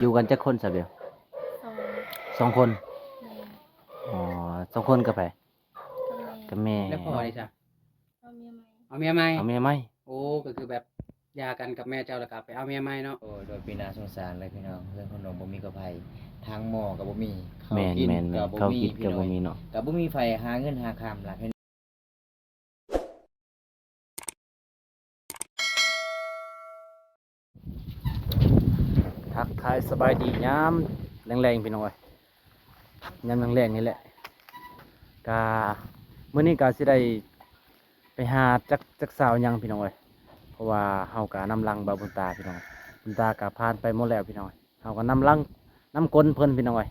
ຢູ່ກັນຈັກຄົນຊະເບວ? ສອງ ສອງຄົນ. ແມ່ນ. ອໍ ສອງຄົນກັບໃຜ? ກັບແມ່. ກັບແມ່. ແລ້ວພໍ່ເດຊະ? ເອົາເມຍໃໝ່. ເອົາເມຍໃໝ່. ເອົາເມຍໃໝ່. ໂອ້ ກໍຄືແບບ ຢ່າກັນກັບແມ່ເຈົ້າ ແລ້ວກໍໄປເອົາເມຍໃໝ່ເນາະ. ໂອ້ຍ ໂດຍ ເປັນໜ້າສົງສານເລີຍພີ່ນ້ອງ ເຮືອນຂອງນ້ອງບໍ່ມີກະໄພ ທາງໝໍ້ກໍບໍ່ມີ ເຂົ້າກິນກໍບໍ່ມີ ເຂົ້າກິນກໍບໍ່ມີເນາະ ກໍບໍ່ມີໃຜຫາເງິນຫາຄຳລະ. ທັກທາຍສະບາຍດີຍາມແລງໆ ພີ່ນ້ອງເອີຍ ຍາມແລງໆ ນີ້ແຫຼະ ກະມື້ນີ້ກະຊິໄດ້ ໄປຫາຈັກ ຈັກສາວຫຍັງພີ່ນ້ອງເອີຍ ເພາະວ່າເຮົາກະນຳຫຼັງບ່າວບຸນຕາພີ່ນ້ອງ ບຸນຕາກະຜ່ານໄປໝົດແລ້ວພີ່ນ້ອງເອີຍ ເຮົາກະນຳຫຼັງ ນຳກົ້ນເພິ່ນພີ່ນ້ອງເອີຍ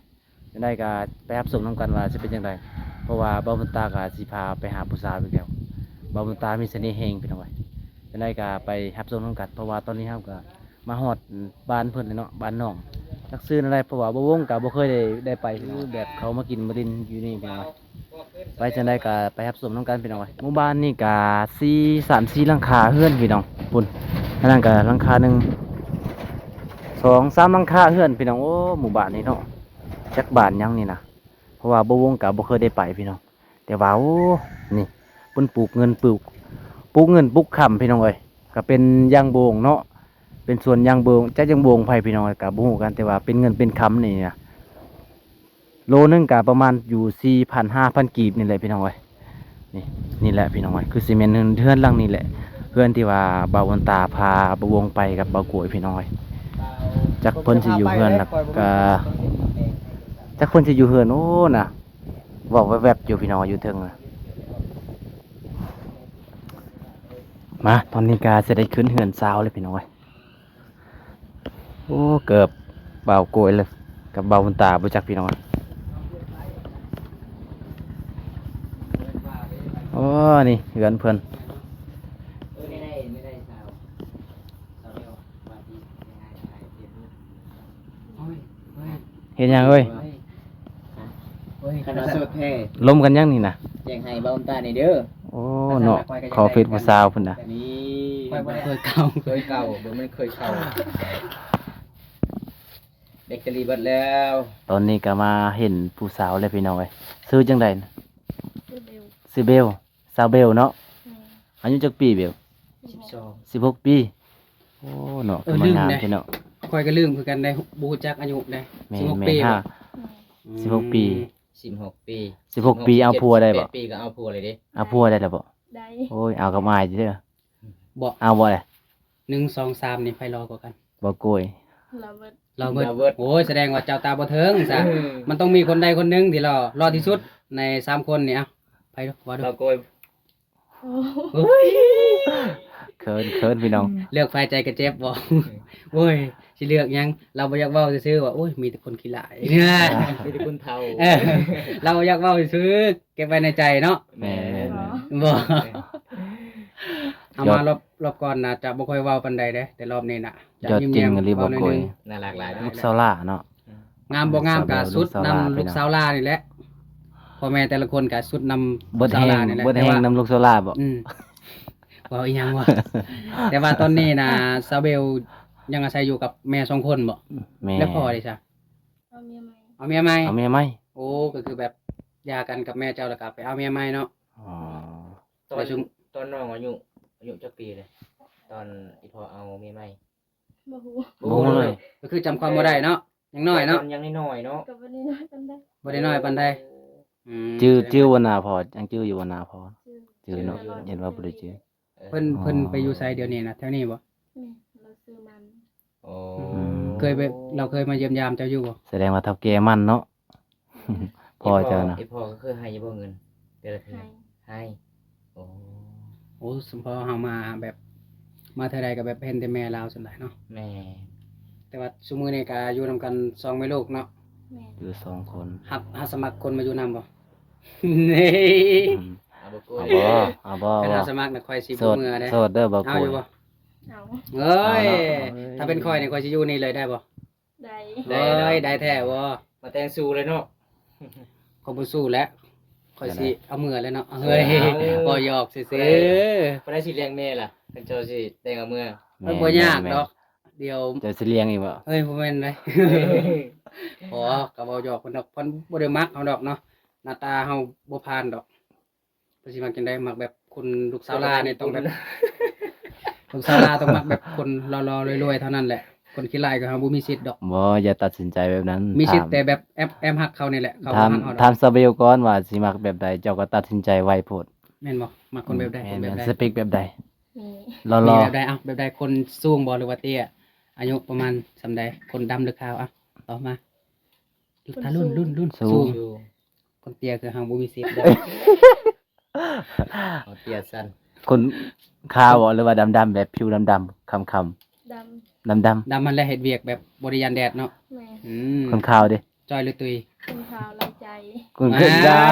ຈັ່ງໃດກະໄປຮັບຊົມນຳກັນວ່າຊິເປັນຈັ່ງໃດ ເພາະວ່າບ່າວບຸນຕາກະຊິພາໄປຫາຜູ້ສາວອີກແລ້ວ ບ່າວບຸນຕາມີສະເໜ່ແຮງພີ່ນ້ອງເອີຍ ຈັ່ງໃດກະໄປຮັບຊົມນຳກັນ ເພາະວ່າຕອນນີ້ເຮົາກະ ມາຮອດບ້ານເພິ່ນແລ້ວເນາະ ບ້ານນ້ອງ ຈັກຊື່ແນວໃດ ເພາະວ່າບ່າວວົງກະບໍ່ເຄີຍໄດ້ ໄດ້ໄປ ຄືແບບເຂົາມາກິນມາຫຼິ້ນຢູ່ນີ້ພີ່ນ້ອງ ໄປຈັ່ງໃດກະໄປຮັບຊົມນຳກັນພີ່ນ້ອງເອີຍ ໝູ່ບ້ານນີ້ກະສີ່ ສາມສີ່ຫຼັງຄາເຮືອນພີ່ນ້ອງ ພຸ້ນ ອັນນັ້ນກະຫຼັງຄາໜຶ່ງ ສອງ ສາມຫຼັງຄາເຮືອນພີ່ນ້ອງ ໂອ້ ໝູ່ບ້ານນີ້ເນາະ ຈັກບ້ານຫຍັງນີ້ນະ ເພາະວ່າບ່າວວົງກະບໍ່ເຄີຍໄດ້ໄປພີ່ນ້ອງ ແຕ່ວ່າ ໂອ້ ນີ້ ເພິ່ນປູກເງິນ ປູກ ປູກເງິນປູກຄຳພີ່ນ້ອງເອີຍ ກະເປັນຢາງໂບງເນາະ ເປັນສວນຢາງໂບງ ຈັກຢາງໂບງໃຜພີ່ນ້ອງເອີຍ ກະບໍ່ຮູ້ກັນ ແຕ່ວ່າເປັນເງິນເປັນຄຳນີ້ນະ ໂລໜຶ່ງກະປະມານຢູ່ສີ່ພັນ ຫ້າພັນກີບນີ້ແຫຼະພີ່ນ້ອງເອີຍ ນີ້ ນີ້ແຫຼະພີ່ນ້ອງເອີຍ ຄືຊິແມ່ນເຮືອນ ເຮືອນຫຼັງນີ້ແຫຼະ ເຮືອນທີ່ວ່າບ່າວບຸນຕາພາບ່າວວົງໄປກັບບ່າວໂກຍພີ່ນ້ອງເອີຍ ຈັກເພິ່ນຊິຢູ່ເຮືອນລະກະ ຈັກເພິ່ນຊິຢູ່ເຮືອນ ໂອ້ ນະ ເວົ້າແວບໆ ຢູ່ພີ່ນ້ອງ ຢູ່ເທິງນະ ມາ ຕອນນີ້ກະຊິໄດ້ຂຶ້ນເຮືອນຊາວແລ້ວພີ່ນ້ອງເອີຍ ໂອ້ ເກີບບ່າວໂກຍເລີຍ ກັບບ່າວບຸນຕາບໍ່ຈັກພີ່ນ້ອງເອີຍ ໂອ້ ນີ້ເຮືອນເພິ່ນ ເຮັດຫຍັງເອີຍ? ໂອ້ຍ ຄັນວ່າໂສດແທ້ ລົມກັນຫຍັງນີ້ນະ? ແຈ້ງໃຫ້ບ່າວບຸນຕາແດ່ເດີ. ໂອ້ ເນາະ ຂໍເຟສຜູ້ສາວພຸ້ນນະ. ນີ້ ຂ້ອຍບໍ່ໄດ້ເຄີຍເຂົ້າ ເຄີຍເຂົ້າ ບໍ່ແມ່ນເຄີຍເຂົ້າ ເດັກກະລີເບິດແລ້ວ. ຕອນນີ້ກໍມາເຫັນຜູ້ສາວແລ້ວພີ່ນ້ອງເອີຍ. ຊື່ຈັ່ງໃດ? ຊື່ເບວ ຊື່ເບວ. ສາວເບວເນາະ. ແມ່ນ. ອາຍຸຈັກປີເບວ? ສິບສອງ ສິບຫົກປີ. ໂອ້ ເນາະ ເອີ ຄືມາງາມແທ້ເນາະ. ຂ້ອຍກໍລືມຄືກັນໄດ໋ ບໍ່ຮູ້ຈັກອາຍຸໄດ໋. ແມ່ນ ສິບຫົກປີ. ແມ່ນ ແມ່ນ ສິບຫົກປີ. ອືມ ສິບຫົກປີ ສິບຫົກປີ ເອົາຜົວໄດ້ບໍ່? ສິບຫົກ ສິບເຈັດປີກໍເອົາຜົວເລີຍເດ້. ເອົາຜົວໄດ້ແລ້ວບໍ່? ໄດ້. ໂອ້ຍ ເອົາກັບອ້າຍເດີ. ບໍ່ ເອົາບໍ່ລະ? ໜຶ່ງ ສອງ ສາມ ນີ້ໃຜຫຼໍ່ກວ່າກັນ? ບໍ່ໂກຍ ລາວເບິດ ລາວເບິດ ລາວເບິດ. ໂອ້ຍ ສະແດງວ່າເຈົ້າຕາບໍ່ເຖິງຊະ. ມັນຕ້ອງມີຄົນໃດຄົນໜຶ່ງທີ່ຫຼໍ່ ຫຼໍ່ທີ່ສຸດໃນສາມຄົນນີ້. ເອົ້າ ໃຜເວົ້າດູ. ລາວໂກຍ. ໂອ້ຍ ເຂີນ ເຂີນພີ່ນ້ອງ. ເລືອກໃຜໃຈກໍເຈັບບໍ່? ໂອ້ຍ ຊິເລືອກຫຍັງ? ລາວບໍ່ຢາກເວົ້າຊື່ໆ ວ່າ ໂອ້ຍ ມີແຕ່ຄົນຂີ້ລ້າຍ ມີແຕ່ຄົນເຖົ້າ. ເອີ ລາວບໍ່ຢາກເວົ້າຊື່ໆ ເກັບໄວ້ໃນໃຈເນາະ. ແມ່ນໆໆ. ບໍ່ ເຮົາມາລອບ ລອບກ່ອນນະ ຈະບໍ່ຄ່ອຍເວົ້າປານໃດເດ້ ແຕ່ລອບນີ້ນະ ຈະຍິ້ມແຍ້ມ. ເວົ້າໜ້ອຍໜຶ່ງ ໜ້າຮັກຫຼາຍເນາະ. ລູກສາວຫຼ້າເນາະ. ງາມບໍ່ງາມກໍສຸດນຳລູກສາວຫຼ້ານີ້ແຫຼະ. ພໍ່ແມ່ແຕ່ລະຄົນກໍສຸດນຳ ເບິດແຮງ ສາວຫຼ້ານີ້ແຫຼະ. ເບິດແຮງນຳລູກສາວຫຼ້າບໍ່? ອືມ ເວົ້າອີ່ຫຍັງວະ? ແຕ່ວ່າຕອນນີ້ນະ ສາວເບວຍັງອາໄສຢູ່ກັບແມ່ສອງຄົນບໍ່? ແມ່. ແລ້ວພໍ່ເດຊະ? ເອົາເມຍໃໝ່ ເອົາເມຍໃໝ່. ເອົາເມຍໃໝ່. ໂອ້ ກໍຄືແບບຢ່າກັນກັບແມ່ເຈົ້າ ແລ້ວກໍໄປເອົາເມຍໃໝ່ເນາະ. ອໍ ຕອນ ຕອນນ້ອງອາຍຸ ອາຍຸຈັກປີເລີຍ ຕອນອີ່ພໍ່ເອົາເມຍໃໝ່? ບໍ່ຮູ້ ບໍ່ຮູ້ເລີຍ. ກໍຄືຈຳຄວາມບໍ່ໄດ້ເນາະ ຍັງນ້ອຍເນາະ. ຍັງນ້ອຍໆເນາະ. ກໍບໍ່ໄດ້ນ້ອຍປານໃດ ບໍ່ໄດ້ນ້ອຍປານໃດ. ອືມ ຈື່ ຈື່ບໍ່ໜ້າພໍ່? ຍັງຈື່ຢູ່ບໍ່ໜ້າພໍ່? ຈື່ ຈື່ເນາະ. ເຫັນວ່າບໍ່ໄດ້ຈື່. ເພິ່ນ ອໍ ເພິ່ນໄປຢູ່ໃສດຽວນີ້ນະ? ແຖວນີ້ບໍ່? ແມ່ນ ລາວຊື້ມັນ. ອໍ ອືມ ເຄີຍໄປ ລາວເຄີຍມາຢ້ຽມຢາມເຈົ້າຢູ່ບໍ່? ສະແດງວ່າເຖົ້າແກ່ໝັ້ນເນາະ. ພໍ່ເຈົ້ານະ. ອີ່ພໍ່ກໍເຄີຍໃຫ້ຢູ່ບໍ່ເງິນແຕ່ລະເທື່ອ? ໃຫ້ ໃຫ້. ໂອ້ ໂອ້ ສົມພໍເຮົາມາແບບ ມາເທື່ອໃດກໍແບບເຫັນແຕ່ແມ່ລາວສ່ວນຫຼາຍເນາະ. ແມ່ນ. ແຕ່ວ່າຊຸມື້ນີ້ກໍຢູ່ນຳກັນສອງແມ່ລູກເນາະ. ແມ່ນ. ຢູ່ສອງຄົນ. ຮັບ ຮັບສະໝັກຄົນມາຢູ່ນຳບໍ່? ອືມ ເອົາບໍ່? ເອົາບໍ່? ເອົາບໍ່? ຄັນເອົາສະໝັກນະ ຂ້ອຍຊິບໍ່ເມືອເດ້. ໂສດເດີບໍ່? ເອົາຢູ່ບໍ່? ເອົາ. ເອີຍ ເອົາເນາະ. ເອີຍ ຖ້າເປັນຂ້ອຍນີ້ ຂ້ອຍຊິຢູ່ນີ້ເລີຍໄດ້ບໍ່? ໄດ້. ໄດ້ ໄດ້ແທ້ບໍ່? ມາແຕ່ງສູ້ເລີຍເນາະ. ຂ້ອຍບໍ່ສູ້ແຫຼະ ຂ້ອຍຊິເອົາເມືອແລ້ວເນາະ. ເອີຍ ເວົ້າຫຍອກຊື່ໆ. ຜູ້ໃດຊິລ້ຽງແມ່ລະ ຄັນເຈົ້າຊິແຕ່ງເອົາເມືອ? ມັນບໍ່ຍາກດອກ. ດຽວ ເຈົ້າຊິລ້ຽງອີກບໍ່? ເອີຍ ບໍ່ແມ່ນເດ້. ບໍ່ ກໍເວົ້າຫຍອກເພິ່ນດອກ ເພິ່ນບໍ່ໄດ້ມັກເຮົາດອກເນາະ ໜ້າຕາເຮົາບໍ່ຜ່ານດອກ. ເພິ່ນຊິມັກຈັ່ງໃດ? ມັກແບບຄົນ ລູກສາວລາວນີ້ຕ້ອງແບບ ລູກສາວລາວຕ້ອງມັກແບບຄົນຫຼໍ່ໆລວຍໆເທົ່ານັ້ນແຫຼະ. ຄົນຂີ້ຮ້າຍຄືເຮົາບໍ່ມີສິດດອກ. ບໍ່ ຢ່າຕັດສິນໃຈແບບນັ້ນ. ມີສິດ ຖາມ ແຕ່ແບບແອບ ແອບຮັກເຂົານີ້ແຫຼະ ເຂົາ ຖາມ ບໍ່ຮັກເຮົາດອກ. ຖາມສາວເບວກ່ອນວ່າຊິມັກແບບໃດ ເຈົ້າກໍຕັດສິນໃຈໄວໂພດ. ແມ່ນບໍ່? ມັກຄົນແບບໃດ? ແມ່ນ ຄົນແບບໃດ? ສະເປັກແບບໃດ? ມີ ຫຼໍ່ໆ ມີແບບໃດ? ເອົາ ແບບໃດ? ຄົນສູງບໍ່ ຫຼືວ່າເຕ້ຍ? ອາຍຸປະມານສ່ຳໃດ? ຄົນດຳ ຫຼືຂາວ? ເອົາ ຕອບມາ. ຖ້າລຸ້ນ ລຸ້ນ ລຸ້ນ ສູງ ສູງ. ຄົນເຕ້ຍຄືເຮົາບໍ່ມີສິດເດີ. ເຮົາເຕ້ຍສັ້ນ. ຄົນຂາວບໍ່ ຫຼືວ່າດຳໆ ແບບຜິວດຳໆ ຄຳໆ? ດຳ ດຳໆ ດຳຫັ້ນແຫຼະ ເຮັດວຽກແບບບໍ່ໄດ້ຢ້ານແດດເນາະ. ແມ່ນ. ອືມ ຄົນຂາວເດ? ຈ່ອຍ ຫຼືຕຸ້ຍ? ຄົນຂາວຫຼາຍໃຈ. ຄົນຂາວ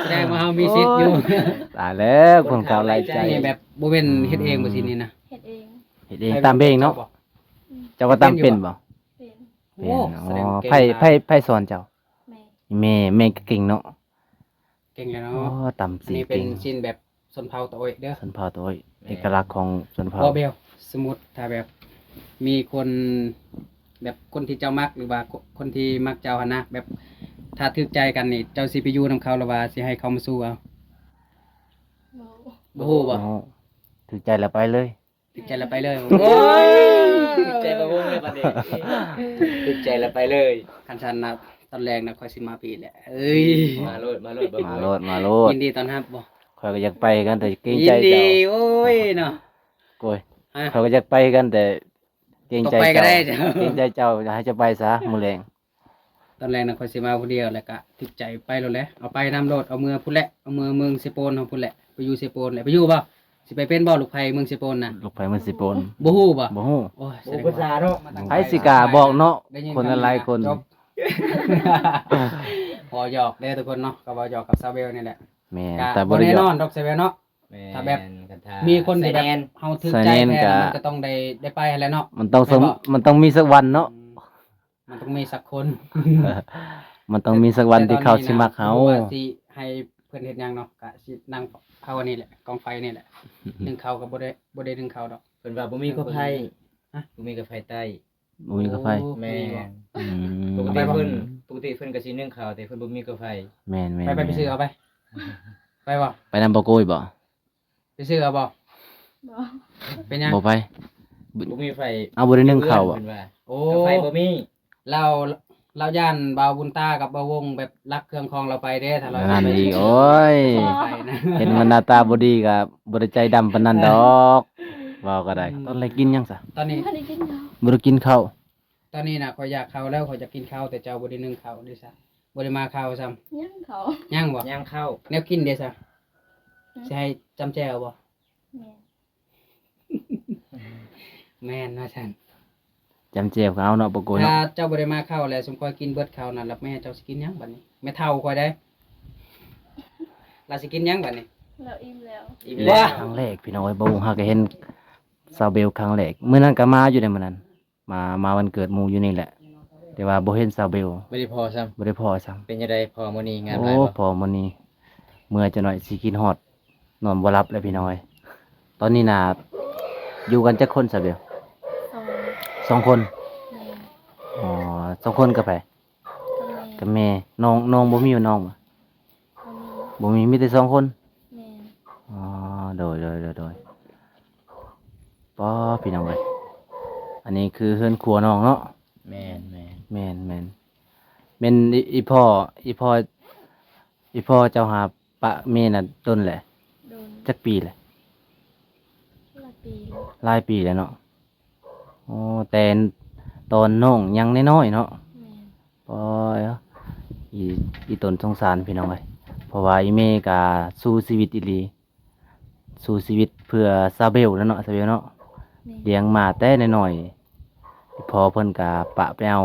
ສະແດງວ່າເຮົາມີສິດຢູ່. ໂອ້ຍ ຕາຍແລ້ວ ຄົນຂາວຫຼາຍໃຈ. ນີ້ແບບບໍ່ແມ່ນເຮັດເອງບໍ່ຊິນີ້ນະ? ເຮັດເອງ. ເຮັດເອງ ຕາມເບງເນາະ. ອືມ ເຈົ້າກໍຕຳເປັນບໍ່? ເປັນ. ເປັນ. ໂອ້ ສະແດງເກັ່ງ. ໃຜ ໃຜ ໃຜສອນເຈົ້າ? ແມ່ ແມ່ ແມ່ກໍເກັ່ງເນາະ. ເກັ່ງແລ້ວເນາະ. ອໍ ຕຳຊີ້ນເກັ່ງ. ອັນນີ້ເປັນຊີ້ນແບບຊົນເຜົ່າຕາໂອ້ຍເດີ. ຊົນເຜົ່າຕາໂອ້ຍ. ແມ່ນ. ເອກະລັກຂອງຊົນເຜົ່າ. ບໍ່ແບວ ສົມມຸດຖ້າແບບມີຄົນ ແບບຄົນທີ່ເຈົ້າມັກ ຫຼືວ່າຄົນທີ່ມັກເຈົ້າຫັ້ນນະ ແບບຖ້າຖືກໃຈກັນນີ້ ເຈົ້າຊິໄປຢູ່ນຳເຂົາ ຫຼືວ່າຊິໃຫ້ເຂົາມາສູ່ເອົາ? ບໍ່ ບໍ່ຮູ້ບໍ່? ບໍ່ຮູ້. ຖືກໃຈແລ້ວໄປເລີຍ. ຖືກໃຈແລ້ວໄປເລີຍ. ໂອ້ຍ ຖືກໃຈບໍ່ວົງແລ້ວບັດນີ້. ຖືກໃຈແລ້ວໄປເລີຍ. ຄັນຊັ້ນນະ ຕອນແລງນະ ຂ້ອຍຊິມາພີ້ແຫຼະ. ເອີຍ ມາໂລດ ມາໂລດ ມາໂລດ ມາໂລດ. ຍິນດີຕ້ອນຮັບບໍ່? ຂ້ອຍກໍຢາກໄປຄືກັນ ແຕ່ເກງໃຈເຈົ້າ. ໂອ້ຍເນາະ. ໂອ້ຍ ຂ້ອຍກໍຢາກໄປຄືກັນ ແຕ່ເກງໃຈເຈົ້າ. ເກງໃຈເຈົ້າ ໃຫ້ເຈົ້າໄປຊະມື້ແລງ. ຕອນແລກນະ ຂ້ອຍຊິມາຜູ້ດຽວ ແລ້ວກະຖືກໃຈໄປໂລດແຫຼະ. ເອົາໄປນຳໂລດ ເອົາເມືອພຸ້ນແຫຼະ ເອົາເມືອເມືອງເຊໂປນເຮົາພຸ້ນແຫຼະ. ໄປຢູ່ເຊໂປນແຫຼະ ໄປຢູ່ບໍ່? ຊິໄປເປັນບໍ່ ລູກໃພ້ເມືອງເຊໂປນນະ? ລູກໃພ້ເມືອງເຊໂປນ. ບໍ່ຮູ້ບໍ່? ບໍ່ຮູ້. ໂອ້ຍ ບໍ່ຮູ້ພາສາເນາະ. ໃຜຊິກ້າບອກເນາະ ຄົນຫຼາຍໆຄົນ. ພໍຫຍອກເດີທຸກຄົນເນາະ ກໍເວົ້າຫຍອກກັບສາວເບວນີ້ແຫຼະ. ແມ່ນ ແຕ່ບໍ່ໄດ້ແນ່ນອນດອກສາວເບວເນາະ. ແມ່ນ. ຖ້າແບບ ມີຄົນທີ່ແບບເຮົາຖືກໃຈແທ້ ມັນກໍຕ້ອງໄດ້ ໄດ້ໄປຫັ້ນແຫຼະເນາະ. ມັນຕ້ອງ ມັນຕ້ອງມີສັກວັນເນາະ. ອືມ. ມັນຕ້ອງມີສັກຄົນ ມັນຕ້ອງມີສັກວັນທີ່ເຂົາຊິມັກເຮົາ. ແຕ່ຕອນນີ້ນະ ບໍ່ຮູ້ວ່າຊິໃຫ້ເພິ່ນເຮັດຫຍັງເນາະ ກະຊິນັ່ງເຜົາອັນນີ້ແຫຼະ ກອງໄຟນີ້ແຫຼະ. ໜຶ້ງເຂົ້າກໍບໍ່ໄດ້ ບໍ່ໄດ້ໜຶ້ງເຂົ້າດອກ. ເພິ່ນວ່າບໍ່ມີກໍໄຟ. ຮະ? ບໍ່ມີກໍໄຟໃຕ້. ບໍ່ມີກໍໄຟ. ໂອ້ ແມ່ນ. ອືມ. ປົກກະຕິເພິ່ນ ປົກກະຕິເພິ່ນກໍຊິໜຶ້ງເຂົ້າ ແຕ່ເພິ່ນບໍ່ມີກໍໄຟ. ແມ່ນໆ. ໄປ ໄປ ໄປຊື້ເອົາໄປ. ໄປບໍ່? ໄປນຳບໍ່ໂກຍບໍ່? ໄປຊື້ເອົາບໍ່? ບໍ່. ເປັນຫຍັງ? ບໍ່ໄປ. ບໍ່ມີໄຟ. ເອົາ ບໍ່ໄດ້ໜຶ້ງເຂົ້າບໍ່? ເພິ່ນວ່າ ໂອ້ ກໍໄຟບໍ່ມີ. ລາວ ລາວຢ້ານບ່າວບຸນຕາກັບບ່າວວົງແບບລັກເຄື່ອງຂອງລາວໄປເດ້ ຖ້າລາວ ນັ້ນອີກ. ໂອ້ຍ ເຫັນມັນໜ້າຕາບໍ່ດີກໍບໍ່ໄດ້ໃຈດຳປານນັ້ນດອກ ເວົ້າກໍໄດ້. ອືມ. ຕອນແລກກິນຫຍັງຊະ? ຕອນນີ້ ບໍ່ໄດ້ກິນເຂົ້າ. ບໍ່ໄດ້ກິນເຂົ້າ. ຕອນນີ້ນະ ຂ້ອຍຢາກເຂົ້າແລ້ວ ຂ້ອຍຢາກກິນເຂົ້າ ແຕ່ເຈົ້າບໍ່ໄດ້ໜຶ້ງເຂົ້າເດ້ຊະ ບໍ່ໄດ້ມາເຂົ້າຊ້ຳ. ຍັງເຂົ້າ. ຍັງບໍ່? ຍັງເຂົ້າ. ແນວກິນເດ້ຊະ? ຊິໃຫ້ຈ້ຳແຈ່ວບໍ່? ແມ່ນ. ແມ່ນວ່າຊັ້ນ. ຈ້ຳແຈ່ວກໍເອົາເນາະ ບໍ່ໂກຍເນາະ. ຖ້າເຈົ້າບໍ່ໄດ້ມາເຂົ້າແລ້ວ ຊຸມຂ້ອຍກິນເບິດເຂົ້ານັ້ນ ແລ້ວແມ່ເຈົ້າຊິກິນຫຍັງບັດນີ້? ແມ່ເຖົ້າຂ້ອຍເດ້ ລາວຊິກິນຫຍັງບັດນີ້? ລາວອີ່ມແລ້ວ. ອີ່ມແລ້ວ. ຄັ້ງແລກ ພີ່ນ້ອງເອີຍ ບໍ່ຮູ້ ຫາກະເຫັນສາວເບວຄັ້ງແລກ. ມື້ນັ້ນກໍມາຢູ່ໃດມື້ນັ້ນ. ມາ ມາວັນເກີດໝູ່ຢູ່ນີ້ແຫຼະ ແຕ່ວ່າບໍ່ເຫັນສາວເບວ. ບໍ່ໄດ້ພໍ້ຊ້ຳ. ບໍ່ໄດ້ພໍ້ຊ້ຳ. ເປັນຈັ່ງໃດພໍ້ມື້ນີ້ ງາມຫຼາຍບໍ່? ໂອ້ ພໍ້ມື້ນີ້ເມື່ອຍຈັກໜ້ອຍ ຊິຄິດຮອດ ນອນບໍ່ຫຼັບແລ້ວພີ່ນ້ອງເອີຍ. ຕອນນີ້ນະ ຢູ່ກັນຈັກຄົນສາວເບວ? ສອງ. ສອງຄົນ? ແມ່ນ. ອໍ ສອງຄົນກັບໃຜ? ກັບແມ່. ກັບແມ່. ນ້ອງ ນ້ອງບໍ່ມີບໍ່ ນ້ອງ? ບໍ່ມີ. ບໍ່ມີ ມີແຕ່ສອງຄົນ? ແມ່ນ. ອໍ ໂດຍ ໂດຍ ໂດຍ ໂດຍ. ປ້າ ພີ່ນ້ອງເອີຍ ອັນນີ້ຄືເຮືອນຄົວນ້ອງເນາະ. ແມ່ນ ແມ່ນ ແມ່ນ ແມ່ນ. ແມ່ນ ອີ່ ອີ່ພໍ່ ອີ່ພໍ່ ອີ່ພໍ່ເຈົ້າຫາປະແມ່ນະດົນແຫຼະ? ດົນ. ຈັກປີແຫຼະ? ຫຼາຍປີແລ້ວ. ຫຼາຍປີແລ້ວເນາະ. ໂອ້ ແຕ່ຕອນນ້ອງຍັງນ້ອຍໆເນາະ. ແມ່ນ. ໂອ້ຍ ອີ ອີ່ຕົນສົງສານພີ່ນ້ອງເອີຍ ເພາະວ່າອີ່ແມ່ກະສູ້ຊີວິດອີ່ຫຼີ ສູ້ຊີວິດເພື່ອສາວເບວແຫຼະເນາະ ສາວເບວເນາະ. ແມ່ນ. ລ້ຽງມາແຕ່ນ້ອຍໆ ພໍ່ເພິ່ນກະປະໄປເອົາ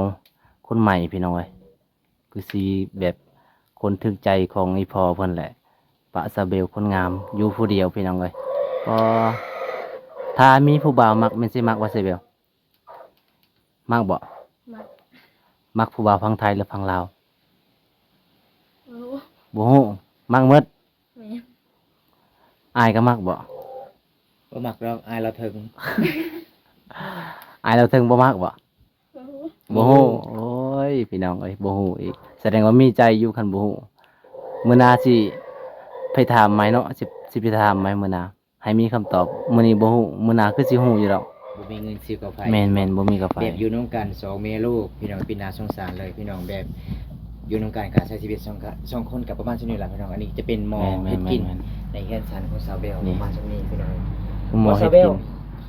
ຄົນໃໝ່ພີ່ນ້ອງເອີຍ. ຄືຊິແບບຄົນຖືກໃຈຂອງອີ່ພໍ່ເພິ່ນແຫຼະ ປະສາວເບວຄົນງາມຢູ່ຜູ້ດຽວພີ່ນ້ອງເອີຍ. ກໍຖ້າມີຜູ້ບ່າວມັກ ແມ່ນຊິມັກບໍ່ສາວເບວ? ມັກບໍ່? ມັກ. ມັກຜູ້ບ່າວຝັ່ງໄທ ຫຼື ຝັ່ງລາວ? ບໍ່ຮູ້. ບໍ່ຮູ້ ມັກໝົດ. ແມ່ນ. ອ້າຍກໍມັກບໍ່? ບໍ່ມັກດອກ ອ້າຍລາວເຖິງ. ອ້າຍລາວເທິງບໍ່ມັກບໍ່? ບໍ່ຮູ້ ບໍ່ຮູ້. ໂອ້ຍ ພີ່ນ້ອງເອີຍ ບໍ່ຮູ້ອີກ. ສະແດງວ່າມີໃຈຢູ່ ຄັນບໍ່ຮູ້. ມື້ໜ້າຊິໄປຖາມໃໝ່ເນາະ ຊິ ຊິໄປຖາມໃໝ່ມື້ໜ້າ ໃຫ້ມີຄຳຕອບ. ມື້ນີ້ບໍ່ຮູ້ ມື້ໜ້າຄືຊິຮູ້ຢູ່ດອກ. ບໍ່ມີເງິນຊື້ເຂົ້າໄຟ. ແມ່ນໆ ບໍ່ມີເຂົ້າໄຟ. ແບບຢູ່ນຳກັນສອງແມ່ລູກ ພີ່ນ້ອງ ເປັນໜ້າສົງສານເລີຍ ພີ່ນ້ອງ. ແບບຢູ່ນຳກັນກະໃຊ້ຊີວິດສອງ ສອງຄົນກະປະມານສ່ຳນີ້ລະ ພີ່ນ້ອງ. ອັນນີ້ຈະເປັນໝໍ້ເຮັດກິນໃນເຮືອນຊານຂອງສາວແວວ ປະມານສ່ຳນີ້ ພີ່ນ້ອງ. ໝໍ້ເຮັດກິນ.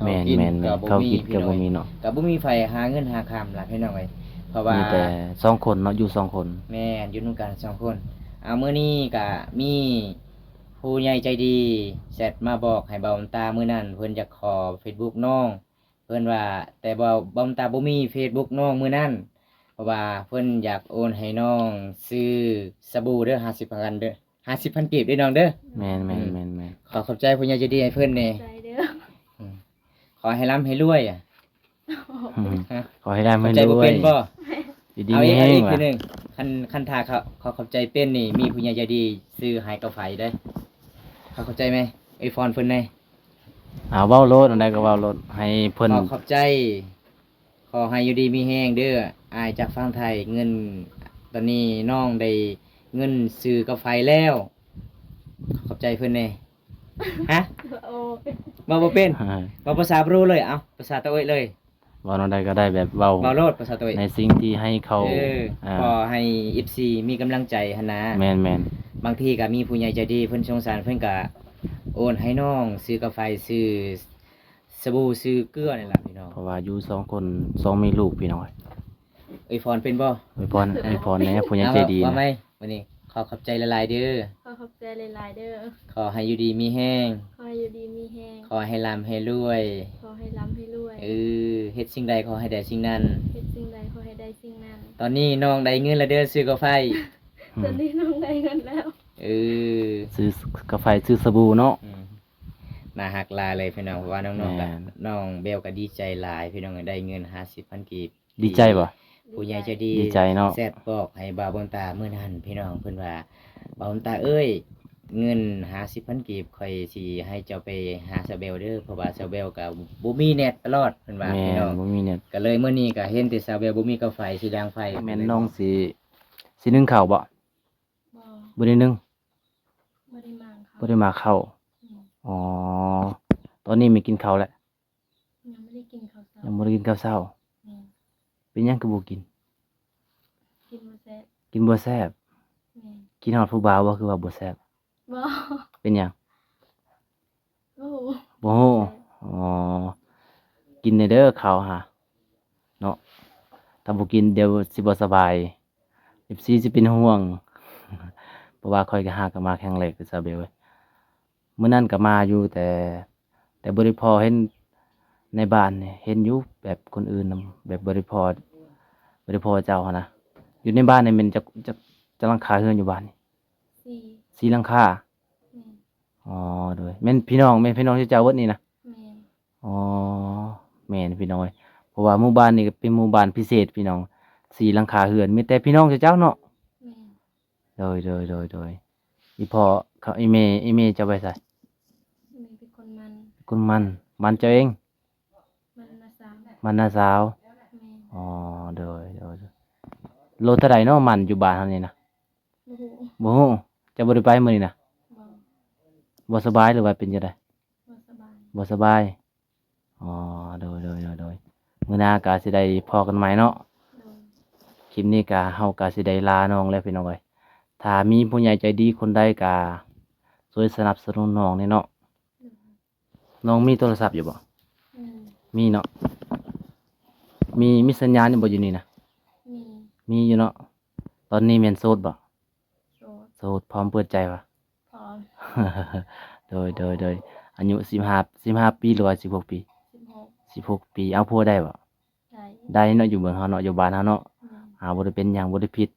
ແມ່ນໆ ເຂົ້າກິນກະບໍ່ມີເນາະ ກະບໍ່ມີໃຜຫາເງິນຫາຄຳລະ ພີ່ນ້ອງເອີຍ. ເພາະວ່າມີແຕ່ສອງຄົນເນາະ ຢູ່ສອງຄົນ. ແມ່ນ ຢູ່ນຳກັນສອງຄົນ. ອ່າ ມື້ນີ້ກະມີຜູ້ໃຫຍ່ໃຈດີແຊັດມາບອກໃຫ້ບ່າວບຸນຕາ ມື້ນັ້ນເພິ່ນຢາກຂໍເຟສບຸກນ້ອງ ເພິ່ນວ່າ ແຕ່ບ່າວ ບ່າວບຸນຕາບໍ່ມີເຟສບຸກນ້ອງມື້ນັ້ນ ເພາະວ່າເພິ່ນຢາກໂອນໃຫ້ນ້ອງຊື້ສະບູເດີ ຫ້າສິບພັນເດີ ຫ້າສິບພັນກີບເດີນ້ອງເດີ. ແມ່ນໆໆໆ. ຂໍຂອບໃຈຜູ້ໃຫຍ່ໃຈດີໃຫ້ເພິ່ນແດ່. ຂອບໃຈເດີ. ອືມ ຂໍໃຫ້ລ່ຳໃຫ້ລວຍ. ຂໍໃຫ້ລ່ຳໃຫ້ລວຍ. ເປັນບໍ່? ຢູ່ດີມີແຮງ. ອີກທີໜຶ່ງ ຄັນ ຄັນຖ້າເຂົາ ເຂົາຂອບໃຈເປັນນີ້ ມີຜູ້ໃຫຍ່ໃຈດີຊື້ໃຫ້ກາໄຟເດ້. ເຂົາຂອບໃຈແມ່ ເອີຍ ຟອນເພິ່ນແດ່. ເອົາ ເວົ້າໂລດ ອັນໃດກໍເວົ້າໂລດ ໃຫ້ເພິ່ນ. ຂໍຂອບໃຈ ຂໍໃຫ້ຢູ່ດີມີແຮງເດີ ອ້າຍຈາກຝັ່ງໄທ. ເງິນຕອນນີ້ນ້ອງໄດ້ເງິນຊື້ກາໄຟແລ້ວ. ຂອບໃຈເພິ່ນແດ່. ຮະ? ເວົ້າບໍ່ເປັນ. ເວົ້າພາສາບຣູເລີຍ. ເອົາ ພາສາຕາໂອ້ຍເລີຍ. ເວົ້າແນວໃດກໍໄດ້ ແບບເວົ້າ ເວົ້າໂລດພາສາໂຕເອງ ໃນສິ່ງທີ່ໃຫ້ເຂົາ. ເອີ ອ່າ ຂໍໃຫ້ເອັຟຊີມີກຳລັງໃຈຫັ້ນນະ. ແມ່ນໆ. ບາງທີກໍມີຜູ້ໃຫຍ່ໃຈດີເພິ່ນສົງສານ ເພິ່ນກໍໂອນໃຫ້ນ້ອງຊື້ກາໄຟ ຊື້ສະບູ ຊື້ເກືອນີ້ລະ ພີ່ນ້ອງ. ເພາະວ່າຢູ່ສອງຄົນ ສອງແມ່ລູກ ພີ່ນ້ອງ. ອວຍພອນເປັນບໍ່? ອວຍພອນ ອວຍພອນແດ່ ຜູ້ໃຫຍ່ໃຈດີ. ເອົາ ວ່າໃໝ່ ມື້ນີ້ຂໍຂອບໃຈຫຼາຍໆເດີ. ຂໍຂອບໃຈຫຼາຍໆເດີ. ຂໍໃຫ້ຢູ່ດີມີແຮງ. ຂໍໃຫ້ຢູ່ດີມີແຮງ. ຂໍໃຫ້ລ່ຳໃຫ້ລວຍ. ຂໍໃຫ້ລ່ຳໃຫ້ລວຍ. ເອີ ເຮັດສິ່ງໃດຂໍໃຫ້ໄດ້ສິ່ງນັ້ນ. ເຮັດສິ່ງໃດຂໍໃຫ້ໄດ້ສິ່ງນັ້ນ. ຕອນນີ້ນ້ອງໄດ້ເງິນແລ້ວເດີ ຊື້ກາໄຟ. ຕອນນີ້ນ້ອງໄດ້ເງິນແລ້ວ. ເອີ ຊື້ກາໄຟ ຊື້ສະບູເນາະ. ອືມ ໜ້າຮັກຫຼາຍເລີຍພີ່ນ້ອງ ເພາະວ່ານ້ອງໆ ແມ່ນ ກໍ ນ້ອງແບວກໍດີໃຈຫຼາຍພີ່ນ້ອງ ໄດ້ເງິນຫ້າສິບພັນກີບ. ດີໃຈບໍ່? ຜູ້ໃຫຍ່ໃຈດີ ດີໃຈເນາະ ແຊັດບອກໃຫ້ບ່າວບຸນຕາມື້ນັ້ນພີ່ນ້ອງ ເພິ່ນວ່າ ບ່າວບຸນຕາເອີຍ ເງິນຫ້າສິບພັນກີບ ຂ້ອຍຊິໃຫ້ເຈົ້າໄປຫາສາວແບວເດີ ເພາະວ່າສາວແບວກໍບໍ່ມີແນັດຕະຫຼອດ ເພິ່ນວ່າ. ແມ່ນ ບໍ່ມີແນັດ ກໍເລີຍມື້ນີ້ກໍເຫັນແຕ່ສາວແບວບໍ່ມີກາໄຟ ຊິດາງໄຟ. ແມ່ນນ້ອງຊິ ຊິໜຶ້ງເຂົ້າບໍ່? ບໍ່ ບໍ່ໄດ້ໜຶ້ງ ບໍ່ໄດ້ໝາກເຂົ້າ ບໍ່ໄດ້ໝາກເຂົ້າ. ອືມ ອໍ ຕອນນີ້ແມ່ນກິນເຂົ້າແລ້ວ? ຍັງບໍ່ໄດ້ກິນເຂົ້າເຊົ້າ. ຍັງບໍ່ໄດ້ກິນເຂົ້າເຊົ້າ. ແມ່ນ. ເປັນຫຍັງຄືບໍ່ກິນ? ກິນບໍ່ແຊບ. ກິນບໍ່ແຊບ. ແມ່ນ. ກິນຮອດຜູ້ບ່າວບໍ່ ຄືວ່າບໍ່ແຊບ? ບໍ່. ເປັນຫຍັງ? ບໍ່ຮູ້. ບໍ່ຮູ້. ບໍ່ແຊບ. ອໍ ກິນແດ່ເດີເຂົ້າຫາເນາະ ຖ້າບໍ່ກິນດຽວຊິບໍ່ສະບາຍ ເອັຟຊີຊິເປັນຫ່ວງ ເພາະວ່າຂ້ອຍກໍຫາກໍມາຄັ້ງແລກເດີສາວແບວເອີຍ. ມື້ນັ້ນກໍມາຢູ່ ແຕ່ ແຕ່ບໍ່ໄດ້ພໍ້ເຫັນໃນບ້ານນີ້ ເຫັນຢູ່ແບບຄົນອື່ນນຳ ແບບບໍ່ໄດ້ພໍ້ ບໍ່ໄດ້ພໍ້ເຈົ້າຫັ້ນນະ. ຢູ່ໃນບ້ານນີ້ແມ່ນຈັກ ຈັກ ຈັກຫຼັງຄາເຮືອນຢູ່ບ້ານນີ້? ສີ່ ສີ່ຫຼັງຄາ. ແມ່ນ. ອໍ ໂດຍ ແມ່ນພີ່ນ້ອງ ແມ່ນພີ່ນ້ອງເຈົ້າເບິດນີ້ນະ? ແມ່ນ. ອໍ ແມ່ນພີ່ນ້ອງເອີຍ ເພາະວ່າໝູ່ບ້ານນີ້ກໍເປັນໝູ່ບ້ານພິເສດພີ່ນ້ອງ ສີ່ຫຼັງຄາເຮືອນ ມີແຕ່ພີ່ນ້ອງເຈົ້າເນາະ? ແມ່ນ. ໂດຍ ໂດຍ ໂດຍ ໂດຍ. ອີພໍ່ເຂົາ ອີແມ່ ອີແມ່ເຈົ້າໄປໃສ? ແມ່ເປັນຄົນໝັ້ນ. ເປັນຄົນໝັ້ນ. ໝັ້ນເຈົ້າເອງ? ໝັ້ນນ້າສາວ. ໝັ້ນນ້າສາວ. ແມ່ນ. ອໍ ໂດຍ ໂດຍ ໂດຍ. ໂລເທົ່າໃດເນາະໝັ້ນຢູ່ບ້ານເຮົານີ້ນະ? ບໍ່ຮູ້. ບໍ່ຮູ້. ເຈົ້າບໍ່ໄດ້ໄປມື້ນີ້ນະ? ບໍ່. ບໍ່ສະບາຍ ຫຼືວ່າເປັນຈັ່ງໃດ? ບໍ່ສະບາຍ. ບໍ່ສະບາຍ. ອໍ ໂດຍ ໂດຍ ໂດຍ ໂດຍ. ມື້ໜ້າກໍຊິໄດ້ພໍ້ກັນໃໝ່ເນາະ. ໂດຍ. ຄລິບນີ້ກໍ ເຮົາກໍຊິໄດ້ລານ້ອງແລ້ວພີ່ນ້ອງເອີຍ. ຖ້າມີຜູ້ໃຫຍ່ໃຈດີຄົນໃດກໍຊ່ວຍສະໜັບສະໜູນນ້ອງແດ່ເນາະ. ໂດຍ. ນ້ອງມີໂທລະສັບຢູ່ບໍ່? ມີ. ມີເນາະ. ມີ ມີສັນຍານຢູ່ບໍ່ຢູ່ນີ້ນະ? ມີ. ມີຢູ່ເນາະ. ຕອນນີ້ແມ່ນໂສດບໍ່? ໂສດ. ໂສດ ພ້ອມເປີດໃຈບໍ່? ພ້ອມ. ໂດຍ ໂດຍ ໂດຍ. ອາຍຸສິບຫ້າ ສິບຫ້າປີ ຫຼືວ່າສິບຫົກປີ? ສິບຫົກ. ສິບຫົກປີ. ເອົາຜົວໄດ້ບໍ່? ໄດ້. ໄດ້ເນາະ ຢູ່ເມືອງເຮົາເນາະ ຢູ່ບ້ານເຮົາເນາະ. ແມ່ນ. ຫາບໍ່ໄດ້ເປັນຫຍັງ ບໍ່ໄດ້ຜິດ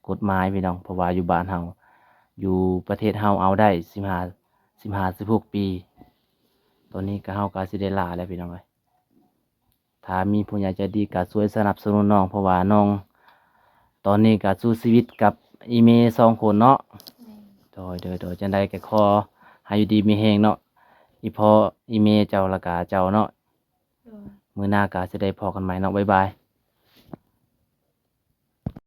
ກົດໝາຍພີ່ນ້ອງ ເພາະວ່າຢູ່ບ້ານເຮົາ ຢູ່ປະເທດເຮົາເອົາໄດ້ ສິບຫ້າ ສິບຫ້າ ສິບຫົກປີ. ຕອນນີ້ກໍ ເຮົາກໍຊິໄດ້ລາແລ້ວພີ່ນ້ອງເອີຍ. ຖ້າມີຜູ້ໃຫຍ່ໃຈດີກໍຊ່ວຍສະໜັບສະໜູນນ້ອງ ເພາະວ່ານ້ອງຕອນນີ້ກໍສູ້ຊີວິດກັບອີເມສອງຄົນເນາະ. ແມ່ນ. ໂດຍ ໂດຍ ໂດຍ. ຈັ່ງໃດກໍຂໍໃຫ້ຢູ່ດີມີແຮງເນາະ ອີພໍ່ ອີເມເຈົ້າ ແລ້ວກະເຈົ້າເນາະ. ໂດຍ. ມື້ໜ້າກໍຊິໄດ້ພໍ້ກັນໃໝ່ເນາະ ບາຍບາຍ.